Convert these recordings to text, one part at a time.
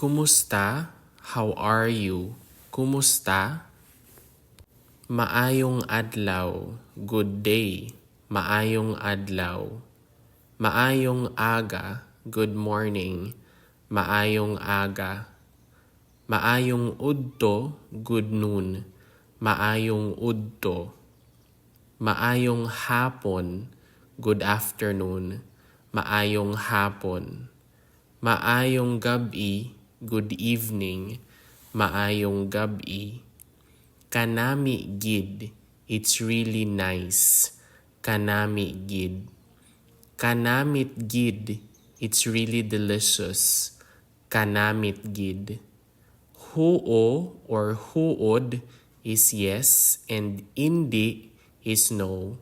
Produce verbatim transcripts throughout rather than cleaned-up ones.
Kumusta? How are you? Kumusta? Maayong adlaw. Good day. Maayong adlaw. Maayong aga. Good morning. Maayong aga. Maayong udto. Good noon. Maayong udto. Maayong hapon. Good afternoon. Maayong hapon. Maayong gab-i. Good evening. Maayong gab-i. Kanami gid. It's really nice. Kanami gid. Kanamit gid. It's really delicious. Kanamit gid. Huo or huod is yes and indi is no.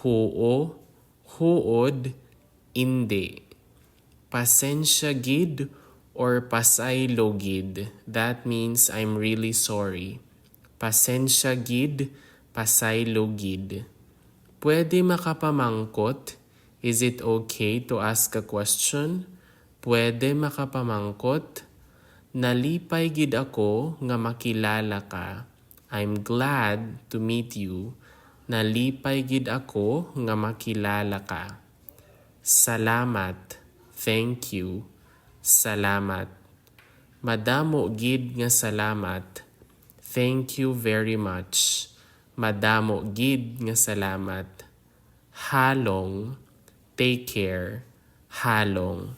Huo, huod, indi. Pasensya gid or pasaylo gid. That means I'm really sorry. Pasensya gid, pasaylo gid. Pwede makapamangkot? Is it okay to ask a question? Pwede makapamangkot? Nalipay gid ako nga makilala ka. I'm glad to meet you. Nalipay gid ako nga makilala ka. Salamat. Thank you. Salamat. Madamo gid nga salamat. Thank you very much. Madamo gid nga salamat. Halong. Take care. Halong.